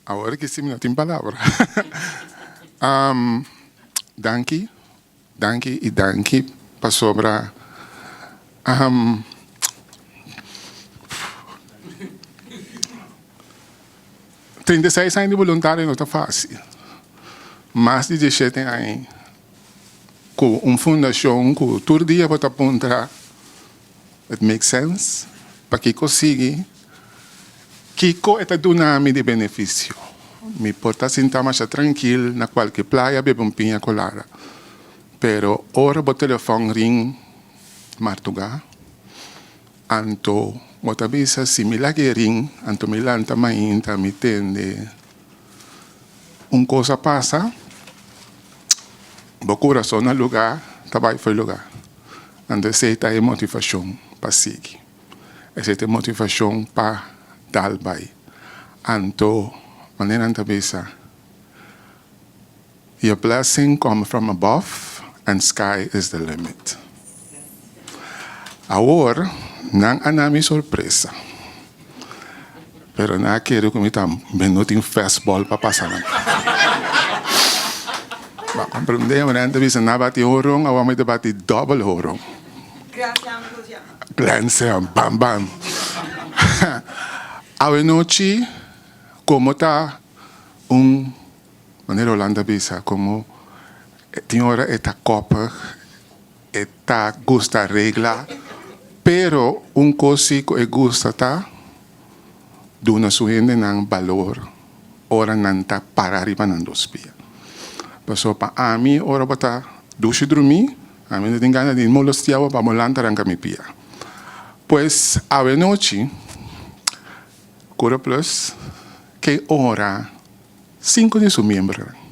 Awor ki si mi no tin palabra. Danki, danki i danki pasobra 36 aña di boluntario no ta fácil. Mas di 17 aña ku un fundashon ku tur dia bo ta puntra it make sense? Pakiko sigui? Kiko e ta duna mi di benefisio? Mi por ta sinta masha trankil na kualke playa bebe un piña kolada, pero ora bo telefòn ring martugá, anto bo ta bisa si mi laga e ring, anto mi lanta mainta mi tende un kos a pasa, bo kurason na lugá ta bai for e lugá. Anto esei ta e motivashon pa sigui. Esei ta e motivashon pa dal bai. Anto, manera nan ta bisa, Your blessing come from above and sky is the limit. Awor, nan a na mi sorpresa. Pero nan a kere ku mi ta mi no tin fastball pa pasa nan. Bo a komprendé? Nan ta bisa nan a bati horon, awor mi ta bati dòbel horon. Grand slam, bam bam. Awenochi komo ta un, manera Rolando a bisa, komo tin ora e ta koppig, e ta gusta regla, pero un kos si ku e gusta ta duna su hendenan balor ora nan ta para riba nan dos pia. Pasobra pa ami ora bo ta dushi drumí, ami no tin gana di molestia bo pa bo lanta ranka mi pia. Pues awenochi Cura Plus ke ora sinku di su miembronan.